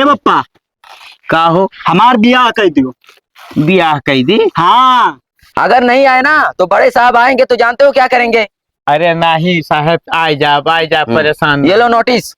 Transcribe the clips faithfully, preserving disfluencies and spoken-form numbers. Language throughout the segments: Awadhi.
ए पप्पा, का हो? हमार बियाह कइ दियो। बियाह कइ दी? हाँ। अगर नहीं आए ना तो बड़े साहब आएंगे तो जानते हो क्या करेंगे? अरे नहीं साहब, आइ जा, आइ जा, हम्म। परेशान ये ना। लो नोटिस।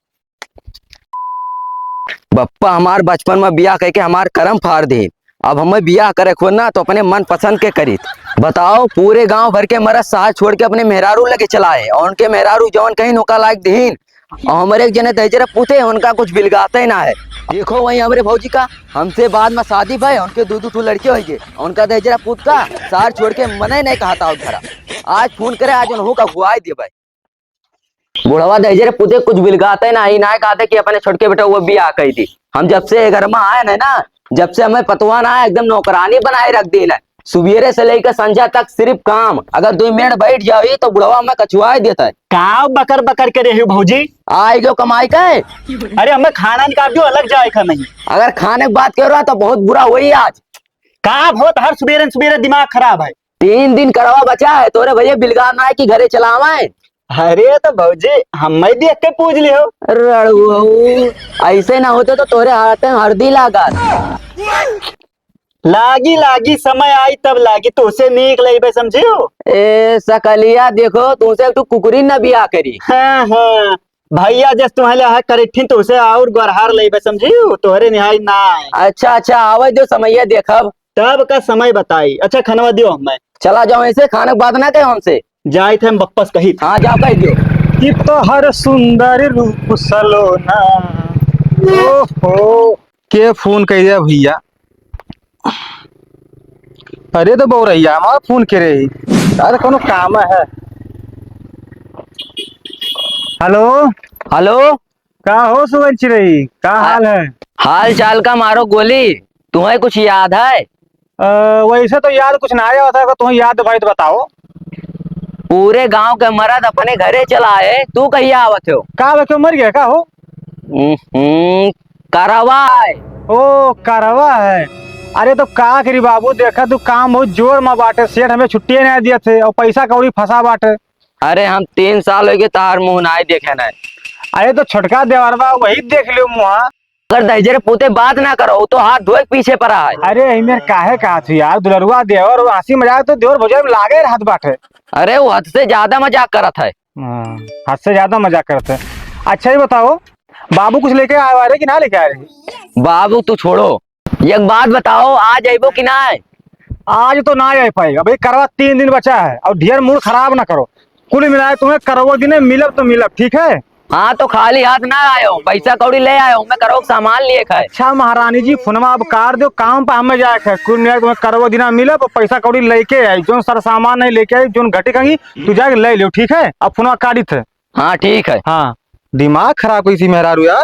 बप्पा हमार बचपन में बियाह कइके हमार करम फार दे। अब हमें बियाह करे को ना तो अपने मन पसंद के करीत। बताओ, पूरे गांव भर के मरद साहब छोड़ के अपने मेहरारू लगे चलाए और उनके मेहरारू जवन कहीं नौका लायक दीन और हमारे एक जने दहिजरा पूते, उनका कुछ बिलगाते ना है। देखो वहीं हमरे भौजी का, हमसे बाद में शादी भय, उनके दू दू ठो लड़के होइगे, उनका दहिजरा पूत का सार छोड़ के मने नहीं कहता उधरा। आज फोन करे, आज उन्हों का हुआई दे भाई। बुढ़वा दहिजरे पूते कुछ बिलगाते ना ही, ना कहते कि अपने छोटके बेटा वो बियाह कइ दी। हम जब से घर में आए हैं ना, जब से हमें पतवा ना है, एकदम नौकरानी बनाए रख दी ना। सुबेरे से लेकर संझा तक सिर्फ काम। अगर दो मिनट बैठ जाओ तो बुढ़वा हमें कचुआए देता है। का बकर बकर के रही भौजी? आए गयो कमाई का है। अरे हमें खाना निकाल दियो, अलग जाए का नहीं। अगर खाने की बात कर रहा तो बहुत बुरा हुई आज। का बहुत हर सुबेरे सुबेरे दिमाग खराब है। तीन दिन करवा बचा है, तोरे भैया बिलगाम ना है कि घरे चलावे। अरे तो भौजी, हमें देख के पूछ लियो। रड़ुआऊ, ऐसे ना होते तो तोरे हाथ में हरदी लागत। लागी, लागी, समय आई तब लागी, तोसे नीक लइबे, समझियो? ए, सकलिया, देखो, तुमसे एक ठो कुकुरी ना बियाह करी। हाँ, हाँ, भैया जस तुम्हें ले है करिठिन, तोसे और गोरहार लइबे, समझियो? तोहरे निहाई ना है। अच्छा, अच्छा, आवे दो, समैया देखब। तब का समय बताई। अच्छा, खनवा दियो हमें। चला जाओ ऐसे, खाने के बाद ना कहो हमसे। जाइत है हम वापस कही। हाँ, जाओ कह दियो। कि तोहर सुंदर रूप सलोना। ओहो। के फोन कइ दिया भैया? अरे तो बउरैया, हमार फोन के रही। अरे कोनो काम है। हेलो। हेलो। का हो सुगन चिरई, का आ, हाल है? हाल चाल का मारो गोली, तुम्हें कुछ याद है? अ, वैसे तो याद कुछ ना आया होता है, अगर तुम्हें याद भाई तो बताओ। पूरे गांव के मर्द अपने घरे चला आए, तू कहिया आवत हो? का बे, क्यों मर गया का हो? हम्म, करवा है। ओ, करवा है। अरे तो का करी बाबू, देखा तू काम बहुत जोर में बाटे, सेठ हमें छुट्टिए नहीं दिए थे और पैसा कौड़ी फंसा बाटे। अरे हम तीन साल हो गए तार मुंह नाई देखे ना। अरे तो छोटका देवरवा वही देख लियो मुहा। अगर दहिजरे पूते बात ना करो तो हाथ धोए के पीछे पड़ा है। अरे एमेर काहे कहा थी यार, दुलरुआ देवर वो हंसी मजाक तो देवर भौजाई में लागे रहत बाटे। अरे वो हद से ज्यादा मजाक करत है। हाँ, हद से ज्यादा मजाक करत है। अच्छा ही बताओ, बाबू कुछ लेके आए वाले कि ना लेके आए रहे? बाबू तू छोड़ो, एक बात बताओ, आज अइबो कि नाय? आज तो ना आ पाई, अभी करवा तीन दिन बचा है और ढेर मूड खराब ना करो। कुल मिलाए तुम्हें करवा दिने मिलब तो मिलब, ठीक है? हाँ, तो खाली हाथ ना आयो, पैसा कौड़ी ले आयो, मैं करवा के सामान लिए खाए। अच्छा महारानी जी, फोनमा अब काट दो, काम पे हमें जाए खाए। कुल मिलाए तुम्हें करवा दिना मिलब और पैसा कौड़ी लेके आई, जोन सर सामान नहीं लेके आई, जोन घटी कहीं तू जाके ले लियो, ठीक है? अब फोनमा काटी थे। हाँ, ठीक है। हाँ, दिमाग खराब करी थी मेहरारू यार।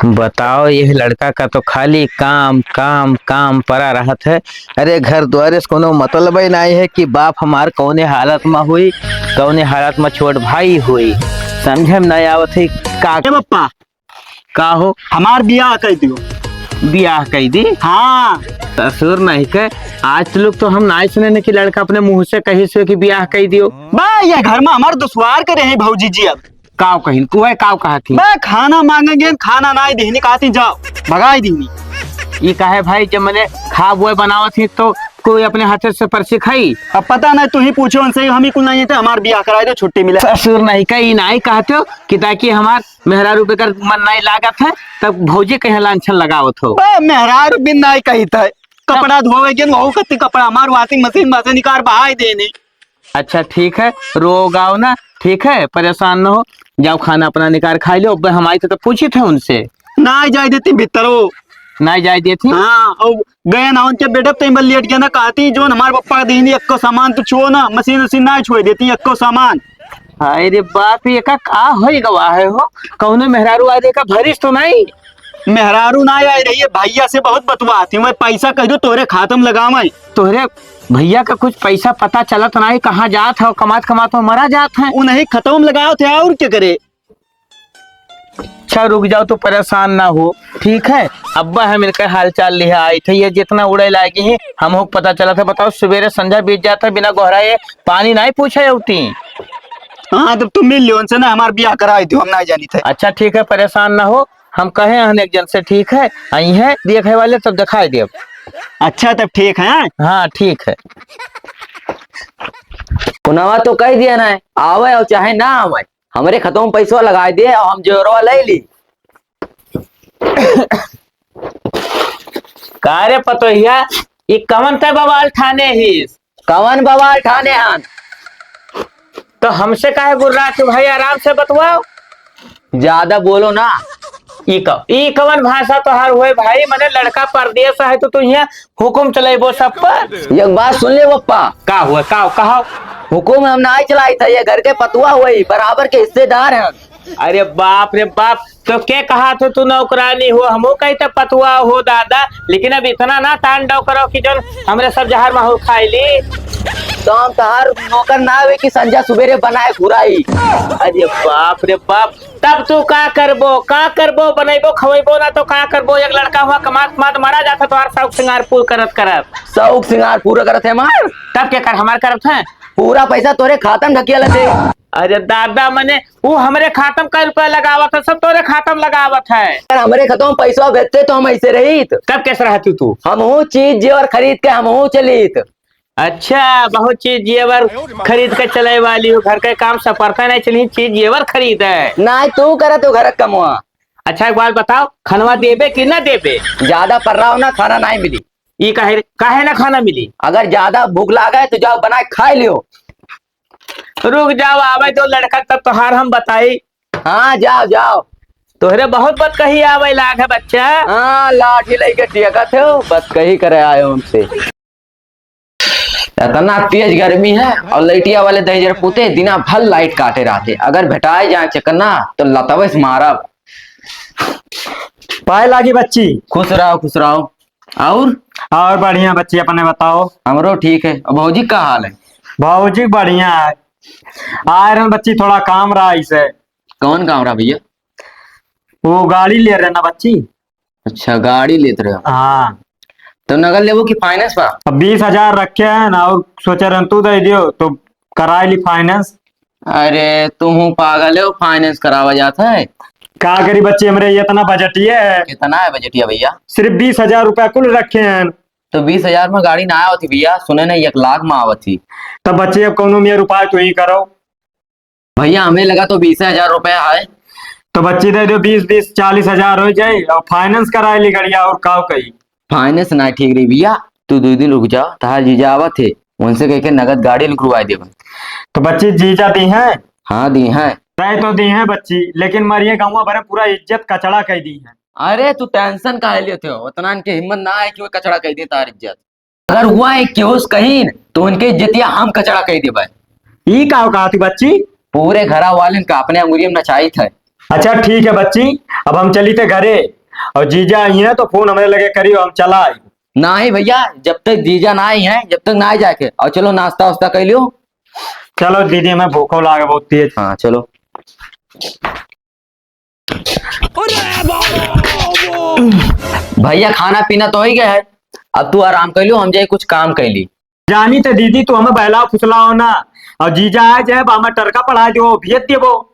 बताओ, यह लड़का का तो खाली काम, काम, काम पड़ा रहत है। अरे, घर द्वारे से कोनो मतलब ही नाई है कि बाप हमार कौने हालत में हुई, कौने हालत में छोट भाई हुई, समझे में नाई आवत है का। ए पप्पा, का हो? हमार बियाह कइ दियो। बियाह कइ दी? हाँ। ससुर नहीं के, आज तलक तो हम नाई सुने न कि लड़का अपने मुंह से कही से कि बियाह कइ दियो। बा, ये घर में हमार दुश्वार करे हैं भौजी जी अब। काव कहिन, तू है काव कहा थी? बे, खाना मांगेंगे, खाना नाई देहनी, कहा थी, "जाओ," भगाई देहनी। ये कहे भाई, जब मैंने खाब वो बनावत ही तो कोई अपने हाथे से परसी खाई? अब पता नहीं, तू ही पूछो उनसे, हम ही कुल नहीं थे, हमार बियाह कराए दो, छुट्टी मिले। ससुर नहीं का, ई नाई कहते हो कि ताकि हमार मेहरारू बेकर मन नाई लागत है, तब भौजी कहे लांछन लगावत हो। बे, मेहरारू बिन नाई कही था, कपड़ा धोवे के, वहू कत्ती कपड़ा, हमार washing machine में से निकाल बहाई देनी। अच्छा ठीक है, रो गाओ ना, ठीक है, परेशान न हो, जाओ खाना अपना निकाल खाई लो। अब हम आई थे तो पूछी थे उनसे। नाई जाए देती भीतर वो। नाई जाए देती? हाँ, और गए ना उनके बेटे पे बल लेट गया ना, कहती जोन हमारे पप्पा का दीनी एक्को सामान तो छुओ ना, मशीन उशीन ना छुए देती एक्को सामान। हाय रे बाप, ये का, का होई गवा है हो? कौनो मेहरारू आ देखा भरिस तो नहीं? मेहरारू ना आई रही है, भैया से बहुत बतुआती हूँ, मैं पैसा कह दो तोरे खातम लगावे। तोहरे भैया का कुछ पैसा पता चलत नाही, कहाँ जात है, कमात कमात में मरा जात है। उन्हें खतम लगाओ थे और क्या करे? अच्छा रुक जाओ, तू परेशान ना हो, ठीक है? अब्बा हम इनका हाल चाल लिहा आई थे, ये जितना उड़े लागे ही हम हो पता चला था। बताओ, सुबेरे संझा बीत जाता है, बिना गोहराए पानी नहीं पूछे उठी। हाँ, तब तुम मिल लियो उनसे ना, हमार बियाह कराई दियो, हम ना जानी थे। अच्छा ठीक है, परेशान ना हो, हम कहे हन एक जन से, ठीक है, अइहैं, देखे वाले तब देखाई देब। अच्छा, तब ठीक है, हाँ? हाँ, ठीक है। पुनवा तो कहि दिया ना है, आवै अउर चाहे ना आवै, हमरे खतवा में पैसवा लगाइ दे अउर हम जेवरवा लइ ली। का रे पतोहिया, ई कवन तै बवाल ठाने हीस? कवन बवाल ठाने हन? तो हमसे काहे गुर्रात हो भाई, आराम से बतवाओ। ज्यादा बोलो ना। ई क-, ई कवन भाषा तोहार हुए भाई? मने लड़का परदेस है तो तू हियाँ हुकुम चलेबो सब पर? एक बात सुन ले पप्पा। का हुआ, का, कहो। हुकुम हम नाहीं चलाइत है, ये घर के पतोहू हुई, बराबर के हिस्सेदार हैं। अरे बाप रे बाप, तो के कहा तो तू नौकरानी हो, हमहू कही तो पतोहू हो दादा, लेकिन अब इतना ना तांडव करो कि जौन हमरे सब जहर माहूर खाइ ली। तो हम तोहार नौकर ना हुए कि संझा सुबेरे बनाए घुराई। अरे बाप रे बाप, तब तू का करबो, का करबो, बनइबो, खवइबो ना तो का करबो? एक लड़का हुआ कमात कमात मरा जात है तोहार शौक सिंगार पूर करत करत। शौक सिंगार पूरा करत है हमार? तब के कर हमार करत है? पूरा पैसा तोरे खाता में ढकेलत है। अरे दादा, मने वो हमरे खाता में कै रुपया लगावत है, सब तोरे खाता में लगावत है। अगर हमरे खाता में पैसा भेजते तो हम ऐसे रहित। तब कैसे रहती तू? हमहू चीज जेवर खरीद के हमहू चलित। अच्छा, बहुत चीज जेवर खरीद के चले वाली हो, घर के काम सपरता नहीं चली, चीज जेवर खरीदे। नाहीं, तू करत हो घर का कमवा। अच्छा, एक बात बताओ, खनवा देबे कि ना देबे? ज्यादा पर्राव ना, खाना नाहीं मिली। ई काहे रे? काहे ना खाना मिली? अगर ज्यादा भूख लागे तो जाओ बनाए खाइ लियो। रुक जाओ, आवे दो लड़का तब तोहार हम बताई। हाँ, जाओ, जाओ। तोहरे बहुत बतकही आवे लाग है बच्चा। हाँ, लाठी लइके टेकत हो, बतकही करे आए हो हमसे। इतना तेज गर्मी है अउर लइटिया वाले दहिजर पूते दिना भर लाइट काटे रहते। अगर भेटाए जाए चक्कर ना तो लतवे से मारब। पाए लागी बच्ची। खुश रहो, खुश रहो। अउर? अउर बढ़िया बच्ची, अपने बताओ। हमरो ठीक है। अउर भौजी का हाल है? भौजी बढ़िया है। आए रहन बच्ची, थोड़ा काम रहा इसे। कौन काम रहा भैया? वो गाड़ी ले रहे ना बच्ची। अच्छा, गाड़ी लेत रहे हो? हाँ। तो नगद लेबो कि finance पर? अब बीस हजार रखे हैं ना, अउर सोचे रहन तू दे दियो तो कराए ली finance। अरे, तू हूँ पागल है, finance करावा जात है? का करी बच्ची, हमरे ये इतना बजटिया है। कितना है बजटिया भैया? सिर्फ बीस हजार रुपया कुल रखे हैं। तो बीस हजार में गाड़ी ना आवत ही भैया, सुने नहीं एक लाख में आवत ही। तब बच्ची अब कौनो मेर उपाय तू ही करो। भैया, हमें लगा तो बीस हजार रुपया है। तो बच्ची दे दो, बीस, बीस, चालीस हजार होइ जाए अउर finance कराए ली गड़िया, अउर काव कही? Finance ना ठीक रही भैया, तू दुइ दिन रुक जा, तहार जीजा आवत है, उनसे कह के नगद गाड़ी निकलवाए देबे। तो बच्ची जीजा दी हैं? हाँ, दी हैं। तय तो दी हैं बच्ची, लेकिन मरिए गाँव भर पूरा इज्जत कचड़ा कह दी है। अरे, तू tension काहे लेते हो? उतना इनके हिम्मत ना है कि वो कचड़ा कह दे तार इज्जत। अगर हुआ एक केहू से कहीन, तो उनके इज्जतिया हम कचड़ा कह देबे। ई का कहा तू बच्ची? पूरे घरा वालन का अपने अंगुरिया में नचाइत है। अच्छा, ठीक है बच्ची, अब हम चली थे घरे, अउर जीजा आई हैं तो फोन हमरे लगे करियो, हम चला आई। नहीं भैया, जब तक जीजा ना आई हैं, जब तक ना आई जाके। अउर चलो, नाश्ता वास्ता कर लियो। चलो दीदी, हमें भूखो लागे बहुत तेज। हाँ, चलो। भैया, खाना पीना तो होइ गया है, अब तू आराम कर लियो, हम जाए कुछ काम कर ली। जानी थे दीदी, तू हमें बहलाओ फुसलाओ ना, अउर जीजा आ जाए, बा हमें टरका पढ़ा देबो, भेज देबो।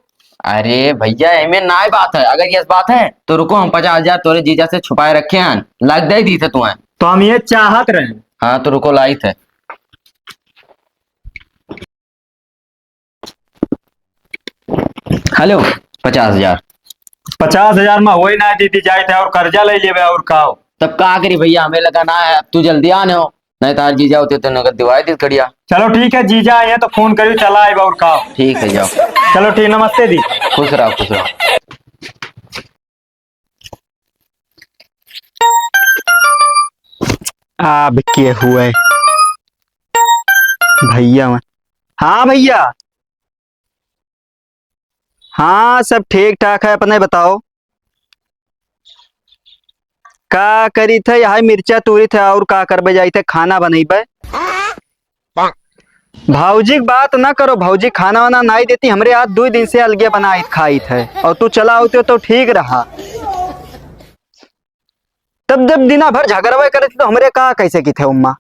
अरे भैया, एमे नाय बात है, अगर ये बात है तो रुको, हम पचास हजार तोरे जीजा से छुपाए रखे हैं, लाग दे दी थे तुम्हें। तो हम ये चाहत रहे। हाँ, तो रुको, लाई थे। हेलो, पचास हजार। पचास हजार में होई ना दीदी, जाए थे अउर कर्जा ले लेबे अउर का हो। तब का करी भैया, हमें लगा ना है, अब तू जल्दी आने हो, नहीं तो आज जीजा होते तो नगद दिवाई देत कड़िया। चलो ठीक है, जीजा आए हैं तो फोन करियो, चला आए अउर का हो। ठीक है, जाओ। चलो ठीक, नमस्ते दी। खुश रहो, खुश रहो। अब के हुए भैया? हाँ भैया, हाँ सब ठीक ठाक है, अपने बताओ। का करी थे, यही मिर्चा तूरी थे, अउर का करबे, जाई थे खाना बनइबे। भौजी के बात ना करो, भौजी खाना वाना नाई देती, हमरे हाथ दुइ दिन से अलगे बनाइत खाइत है, अउर तू चला होते तो ठीक रहा। तब जब दिना भर झगड़वे करे थे तो हमरे का कैसे की थे उम्मा?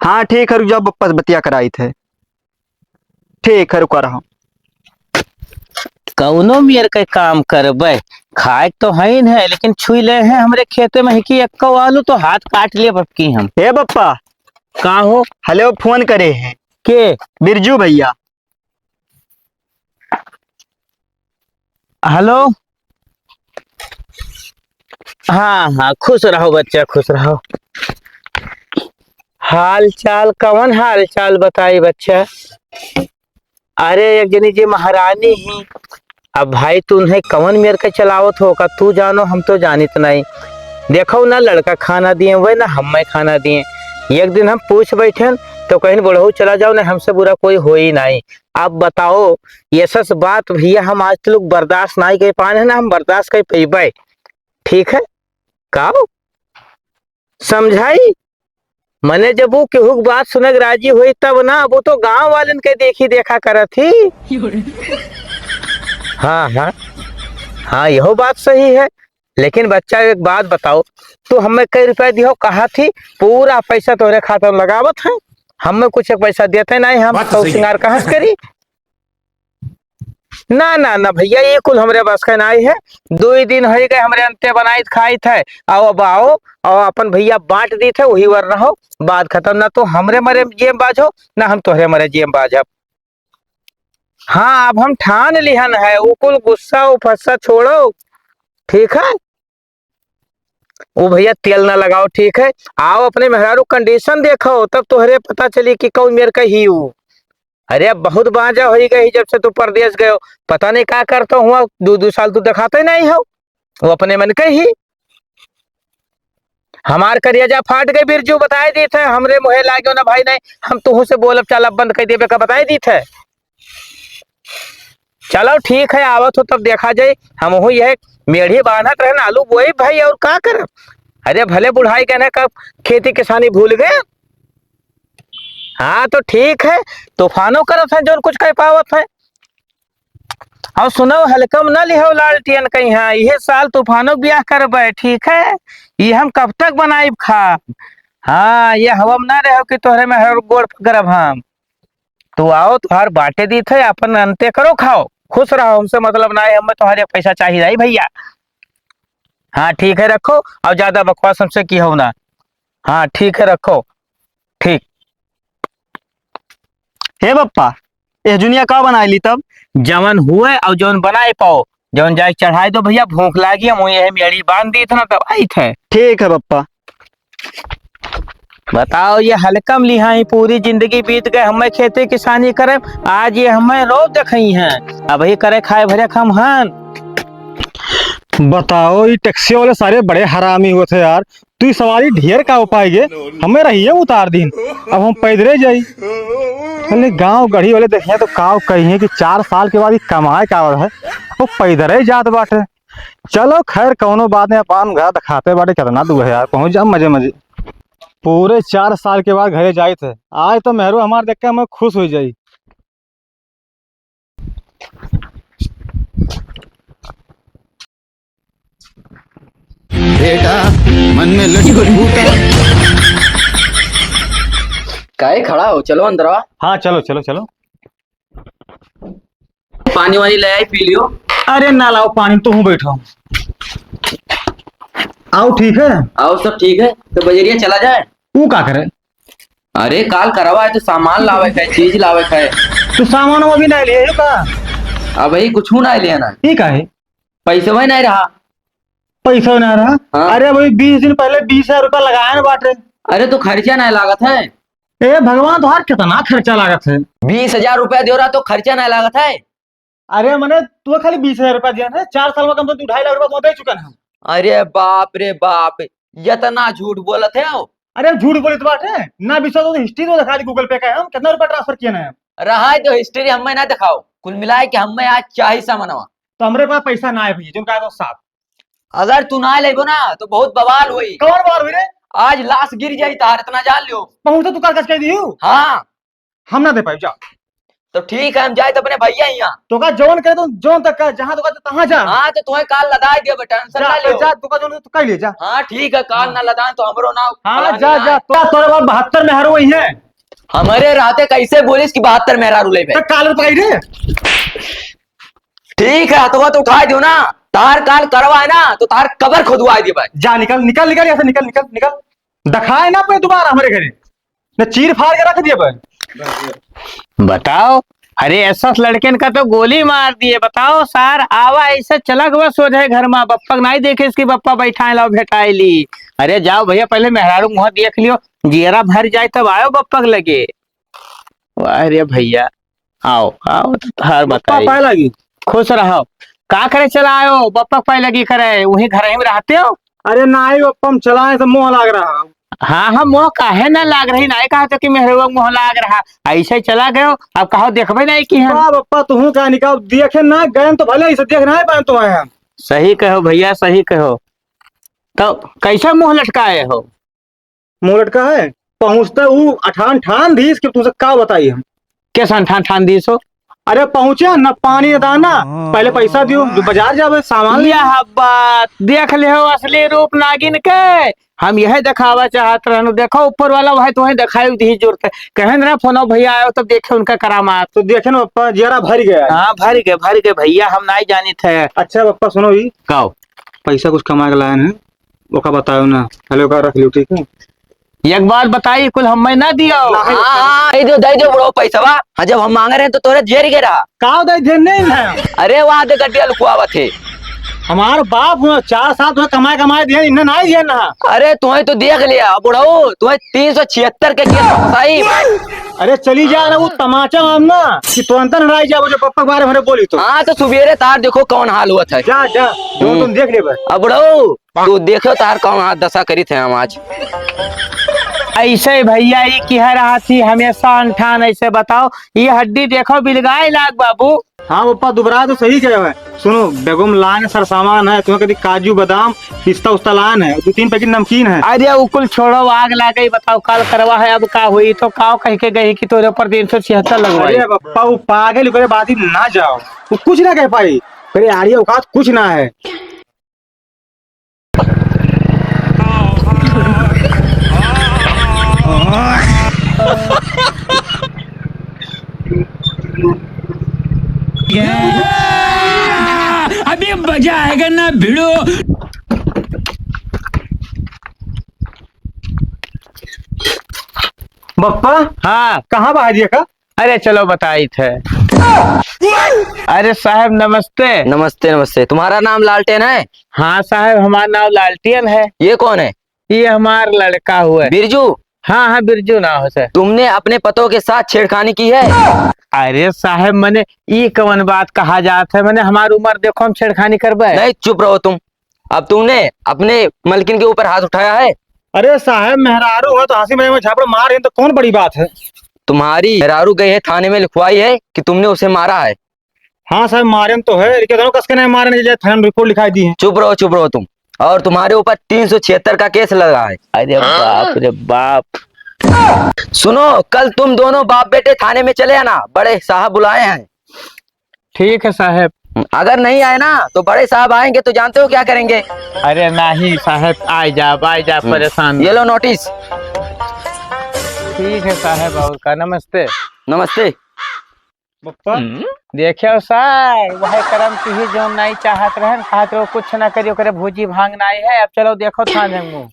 हाँ ठीक है, रुक जाओ, बप्पा से बतिया कराई थे। ठीक है, रुका रहो। कौनो मेर के काम करबे, खाए तो है ही नहीं, लेकिन छुई ले हैं हमरे खेते में हिकी एक्को आलू तो हाथ काट लिए बपकी हम। हे बप्पा। का हो? हेलो, फोन करे हैं। के? बिरजू भैया। हेलो। हाँ, हाँ, खुश रहो बच्चा, खुश रहो। हाल चाल, कवन हाल चाल बताई बच्चा? अरे, एक जनी जे महारानी ही, अब भाई, तू उन्हें कवन मेर के चलावत हो, का तू जानो, हम तो जानित नहीं। देखो ना, लड़का खाना दिए हुए, ना हमें खाना दिए। एक दिन हम पूछ बैठेन, तो कहिन, "बुढ़ऊ चला जाओ, ना हमसे बुरा कोई हो ही नहीं।" अब बताओ, ये सस बात भैया, हम आज तक बर्दाश्त नहीं कर पाए हैं, ना हम बर्दाश्त कर पैबे। ठीक है, का हो? समझाई? मने जब वो केहू के बात सुने के राजी होई तब ना, वो तो गांव वालन के देखी देखा करत ही। हाँ, हाँ, हाँ, यहो बात सही है। लेकिन बच्चा, एक बात बताओ, तू हमें कई रुपया दिहो, कहा थी, पूरा पैसा तोहरे खाता में लगावत है, हमें कुछ एक पैसा देते नहीं, हम बात तो सही है। सिंगार कहाँ से करी? ना, ना, ना भैया, ये कुल हमरे बस के नाई है। दुई दिन होई गए हमरे अंते बनाइत खाइत है। आओ अब आओ, और अपन भैया बांट दीत है, वही वर रहो। बात खत्म, ना तो हमरे मरे जेम बाजो, ना हम तोहरे मरे जेम बाजब। हाँ, अब हम ठान लिहन है, वो कुल गुस्सा उफस्सा छोड़ो, ठीक है? ओ भैया, तेल ना लगाओ, ठीक है? आओ, अपने मेहरारू condition देखो, तब तोहरे पता चली कि कौन मेर का ही ऊ। अरे, अब बहुत बांझा होई गई जब से तू परदेस गयो, पता नहीं का करतो हुआ, दू दू साल तू देखाते नहीं हो, वो अपने मन के ही। हमार करेजा फाट गई बिरजू, बताए दीत है, हमरे मुँहे लाग्यो ना भाई, नहीं, हम तुहू से बोलब चालब बंद कर देबे का, बताए दीत है। चलो ठीक है, आवत हो तब देखा जाए। हमहू यह मेढ़ी बांधत रहे ना, आलू बोई भाई, और का करब? अरे भले बुढ़ाई गए ना, कब खेती किसानी भूल गए। हाँ तो ठीक है, तूफानो करत है जौन कुछ कह पावत है। और सुनो, हल्कम ना लिहो लालटियन कहीं, हाँ, इहे साल तूफानो के बियाह करबे, ठीक है? ये हम कब तक बनाइब खाब? हाँ, ये हवा में ना रहो कि तोहरे में हर गोड़ पकड़ब हम। तू आओ, तुहार बांटे दीत है, अपन अंते करो, खाओ, खुश रहो, हमसे मतलब ना है, हमें तुम्हारे पैसा चाहिए नहीं भैया। हाँ ठीक है, रखो, और ज्यादा बकवास हमसे की हो ना। हाँ ठीक है, रखो, ठीक। हे बप्पा, ए जुनिया का बनाए ली तब? जवन हुए और जवन बनाए पाओ, जवन जाए चढ़ाए दो भैया, भूख लागी, हम यही मेड़ी बांध दी थे ना, तब आई थे। ठीक है बप्पा। बताओ, ये हल्कम लिहाई, पूरी जिंदगी बीत गए हमें खेती किसानी करे, आज ये हमें रोब देखई हैं, अब ये करे खाए भरे हम हन। बताओ, ये टैक्सी वाले सारे बड़े हरामी होते हैं यार। तू सवारी ढेर का उपाय गे, हमें रहिए उतार दीन, अब हम पैदरे जाई। चले गांव गढ़ी वाले देखिए तो काव कही है कि चार साल के बाद ये कमाए का आवत है, वो पैदरे जात बाटे। चलो खैर, कौनो बात नहीं, अपन घर दिखाते बाटे, कितना दूर है यार, पहुंच जाओ मजे मजे। पूरे चार साल के बाद घरे जाइत है, आज तो मेहरू हमार देख के हमें खुश हो जाई। बेटा, मन में लड्डू फूटा। काहे खड़ा हो, चलो अंदर आओ। हाँ, चलो, चलो, चलो। पानी वानी ले आई, पी लियो। अरे ना लाओ पानी, तू हूँ बैठो। आओ, ठीक है। आओ, सब ठीक है, तो बजरिया चला जाए। ऊ का करे? अरे, काल करवा है, तो सामान लावे का है, चीज लावे का है। तो सामान वो भी नहीं लिए का? अबही कुछ नहीं लेना। ई का है? पैसवा नहीं रहा। पैसा नहीं रहा? हाँ। अरे, अभी बीस दिन पहले बीस हजार रुपया लगाया ना बाटे। अरे, तो खर्चा नहीं लागत है। ए भगवान, तोहार कितना खर्चा लागत है? बीस हजार रुपया दियो रहा तो खर्चा नहीं लागत है। अरे, मने तू खाली बीस हजार रुपया दिया है, चार साल में कम से कम तू ढाई लाख रुपया तो दे चुका है। अरे बाप रे बाप, इतना झूठ बोलत है हो। अरे, झूठ बोलत बाटे ना, विश्वास हो तो हिस्ट्री तो दिखा दे Google Pay का, हम कितना रुपया transfer किए ना। रहा है तो हिस्ट्री हमें ना दिखाओ, कुल मिलाए के हमें आज चाही सामानवा। तो हमरे पास पैसा ना है भैया, जो कहा तो साफ। अगर तू ना लेबो ना तो बहुत बवाल होई। कौन बवाल होई रे? आज लाश गिर जाई तार, इतना जान लियो। पहुंचा तू काल कस कह दियो। हाँ। हम ना दे पाई, जा। तो ठीक है, हम जाए तो अपने भैया यहाँ। तो का जौन कहे तो जौन तक का, जहाँ तो का तहाँ जा। हाँ, तो तुम्हें काल लदाई दियो बेटा, टेंशन जा, ना लियो। जा, तू का जौन तो कह ले जा। हाँ, ठीक है, काल हाँ। ना लदान तो हमरो ना हाँ, फलानी जा, ना जा, है। तो तोरे बाद बहत्तर मेहरारू वही है। हमारे राते कैसे बोलिस कि बहत्तर मेहरारू लेबे? तो काल तो पाई रे। ठीक है, हथवा तो उठाए दियो ना, तार काल करवा है ना, तो तार कबर खुदवाए दियो भाई। जा निकल, निकल, निकल, यहाँ से निकल, निकल, निकल। दिखाए ना अपने दोबारा हमरे घरे, न चीर फाड़ के रख दिए भाई। बताओ, अरे ऐसा लड़कन का तो गोली मार दिए। बताओ सार, आवा ऐसे चला गवा सोझे घर मा, बप्पा के नाई देखे इसकी बप्पा बैठाए लाओ भेटाए ली। अरे जाओ भैया, पहले मेहरारू मुँह देख लियो, जियरा भर जाए तब आयो बप्पा के लगे। वाह रे भैया, आओ, आओ, तो हार बप्पा बताई। पाए लागी। खुश रहो। का करे चला आयो, बप्पा पाए लगी करे, वहीं घर ही में रहते हो? अरे नाई बप्पा, हम चलाए तो मोह लाग रहा। हाँ, हाँ, मोह काहे ना लाग रही, नाई कहा तो कि मेहरवा मोह लाग रहा, ऐसे ही चला गयो, अब कहो देखबे नहीं कि हम। वाह बप्पा, तू का निकाल देखे ना गए तो भले ऐसे देख ना पाए तो आए हम। सही कहो भैया, सही कहो। तो कैसा मुँह लटकाए हो? मुँह लटका है, पहुँचता ऊ अठान ठान दीस कि तुमसे का बताई हम। कैसा अठान ठान दीस हो? अरे पहुँचे न पानी न दाना, पहले पैसा दियो, जो बाजार जावे सामान ले। यह बात देख ले हो असली रूप नागिन के। हम यह दिखावा चाहत रहनु, देखो ऊपर वाला वह तुम्हें दिखाई दी जरूरत है। कहें ना फोनो भैया आयो तब देखे उनका करामात। तो देखे ना पप्पा, जियरा भर गया है। हाँ, भर गए, भर गए भैया, हम नहीं जानित है। अच्छा पप्पा सुनो ही। काओ? पैसा कुछ कमा के लाए हैं। ओका बतायो ना, पहले ओका रख लियो, ठीक है? एक बात बताई, कुल हम्मे ना दियो। हाँ, हाँ, दे दियो, दे दियो बुढ़ऊ पैसवा। हाँ, जब हम मांगे रहे तो तोरे जेर के रहा। का दे दे नहीं है? अरे वहाँ दे गड्डिया लुकवावत है। हमार बाप हुआ, चार साल तुम्हें कमाए कमाए दिए, इन्हें ना दिए ना। अरे तुम्हें तो देख लिया बुढ़ऊ, तुम्हें तीन सौ छिहत्तर के केस फंसाई। अरे चली जा ना, वो तमाचा मारना कि तुरंत लड़ाई जाओ, जो पप्पा के बारे में बोली तो। हाँ, तो सुबेरे तार देखो कौन हाल हुआ था। जा, जा, जो हम्म। तुम देख लेबे। अब बुढ़ऊ, तू देखो तार कौन हाथ दशा करी थे हम आज। ऐसे भैया, ये किहा रहा थी हमेशा अनठान, ऐसे बताओ, ये हड्डी देखो बिलगाए लाग बाबू। हाँ पप्पा, दुबरा तो सही कहे है। सुनो, बेगम लान है, सरसामान है, तुम्हें कभी काजू, बादाम, पिस्ता उस्ता लान है, दो तीन पैकेट नमकीन है। अरे उ कुल छोड़ो, आग लाग गई, बताओ काल करवा है, अब का हुई? तो काव कह के गई कि तोरे ऊपर तीन सौ छिहत्तर लगवाई। अरे पप्पा, वो पागल करे बात ही ना जाओ, वो कुछ ना कह पाई। अरे आर्य औकात कुछ ना है। अभी मजा आएगा ना भिड़ो। बप्पा, हाँ। कहाँ बाहर ये का? अरे चलो बताई थे। अरे साहब नमस्ते। नमस्ते, नमस्ते। तुम्हारा नाम लालटेन है? हाँ साहब, हमारा नाम लालटेन है। ये कौन है? ये हमार लड़का हुआ है। बिरजू? हाँ, हाँ, बिरजू ना हो सर। तुमने अपने पतों के साथ छेड़खानी की है? अरे साहब, मने ई कवन बात कहा जात है? मने हमार उम्र देखो, हम छेड़खानी करबे? नहीं, चुप रहो तुम। अब तूने अपने मलकिन के ऊपर हाथ उठाया है? अरे साहब, मेहरारू है तो हंसी मजाक में झापड़ मार रहे हैं तो कौन बड़ी बात है? तुम्हारी मेहरारू गई है थाने में लिखवाई है कि तुमने उसे मारा है। हाँ साहब, मारे तो है, लेकिन दोनों कस के नहीं मारे, नहीं जाए थाने में रिपोर्ट लिखाई दी है। चुप रहो, चुप रहो तुम। और तुम्हारे ऊपर तीन सौ छिहत्तर का केस लगा है। अरे बाप रे बाप। सुनो, कल तुम दोनों बाप बेटे थाने में चले आना, बड़े साहब बुलाए हैं। ठीक है साहब। अगर नहीं आए ना तो बड़े साहब आएंगे तो जानते हो क्या करेंगे? अरे नहीं साहब, आए जा, आए जा, हम्म। परेशान ये लो नोटिस। ठीक है साहब, और का, नमस्ते। नमस्ते। बप्पा। हम्म? देखियो सर, वह करम की ही जो नहीं चाहत रहन, कहत रहो कुछ ना करियो, करे भूजी भांग नहीं है। अब चलो देखो थाने में।